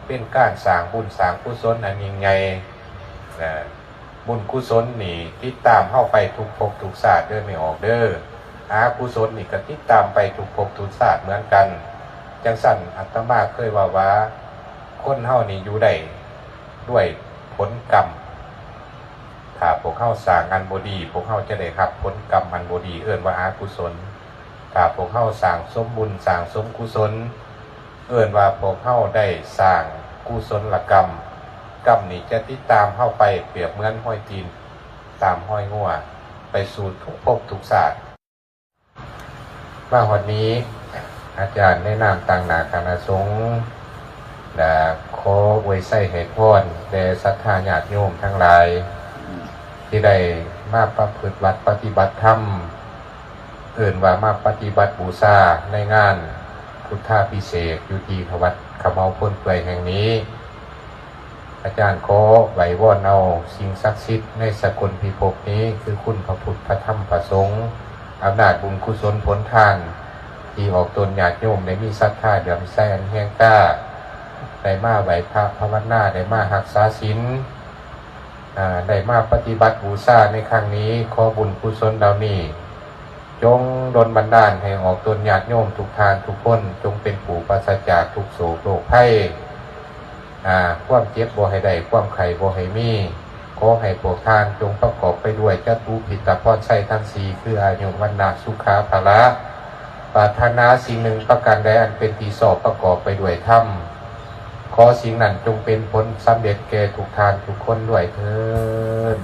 ເປັນການສ້າງບຸນສ້າງກຸສົນອັນຍິ່ງໃຫຍ່ນະ. ບຸນກຸສົນນີ້ຕິດຕາມເຮົາໄປທຸກພົບທຸກຊາດເດີແມ່ອອກເດີ. ອາກຸສົນນີ້ກໍຕິດຕາມໄປທຸກພົບທຸກຊາດເໝືອນກັນ. ຈັ່ງຊັ້ນອາດຕະມາເຄີຍເວົ້າວ່າ ຄົນເຮົານີ້ຢູ່ໄດ້ດ້ວຍຜົນກຳ. ຖ້າພວກເຮົາສ້າງອັນບໍ່ດີ ພວກເຮົາຈະໄດ້ຮັບຜົນກຳອັນບໍ່ດີ ເອີ້ນວ່າອາກຸສົນ. ຖ້າພວກເຮົາສ້າງສົມບຸນ ສ້າງສົມກຸສົນ ເອີ້ນວ່າພວກເຮົາໄດ້ສ້າງກຸສົນລະກຳ. ກຳນີ້ຈະຕິດຕາມເຮົາໄປປຽບເໝືອນຮອຍຕີນຕາມຮອຍງົວ ໄປສູ່ທຸກພົບທຸກຊາດ. ມາຮອດນີ້ ອາຈານໃນນາມຕາງໜ້າຄະນະສົງ ແລະ ຂໍອວຍໄຊໃຫ້ພອນແດ່ສັດທາຍາດໂຍມທັງຫຼາຍ ທີ່ໄດ້ມາປະພຶດວັດປະຕິບັດທຳ ເອີ້ນວ່າມາປະຕິບັດບູຊາໃນງານພຸດທາພິເສກຢູ່ທີ່ວັດຂະເໝົາໂພນເປື່ອຍແຫ່ງນີ້. ອາຈານຂໍໄຫວ້ວອນເອົາສິ່ງສັກສິດໃນສາກົນພິພົບນີ້ ຄືຄຸນພະພຸດ ພະທຳ ພະສົງ, ອຳນາດບຸນກຸສົນຜົນທານ ທີ່ອອກຕົນຍາດໂຍມໄດ້ມີສັດທາເຫຼື້ອມໃສອັນແຮງກ້າ ໄດ້ມາໄຫວ້ພະພາວະນາ, ໄດ້ມາຮັກສາສິນ, ອາ, ໄດ້ມາປະຕິບັດບູຊາໃນຄັ້ງນີ້, ຂໍບຸນກຸສົນເຫຼົ່ານີ້ ຈົ່ງດົນບັນດານໃຫ້ອອກຕົນຍາດໂຍມທຸກທ່ານທຸກຄົນ ຈົ່ງເປັນຜູ້ປາສະຈາກທຸກໂສກໂລກໄພ, ອາ, ຄວາມເຈັບບໍ່ໃຫ້ໄດ້, ຄວາມໄຂ້ບໍ່ໃຫ້ມີ. ຂໍໃຫ້ພວກທ່ານຈົ່ງປະກອບໄປດ້ວຍຈະຕຸພິດຕະພອນໄຊທັງສີ່ ຄືອາຍຸ ວັນນະ ສຸຂະ ພະລະ, ປາດຖະໜາສິ່ງໜຶ່ງປະການໃດອັນເປັນທີ່ຊອບ ປະກອບໄປດ້ວຍທຳ. ຂໍສິ່ງນັ້ນຈົ່ງເປັນຜົນສຳເລັດແກ່ທຸກທ່ານທຸກຄົນດ້ວຍເທີ້ນ.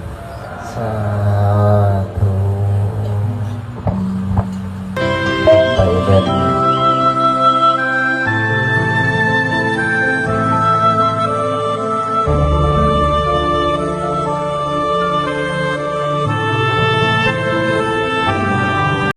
ສາທຸ. ໄປເດີ.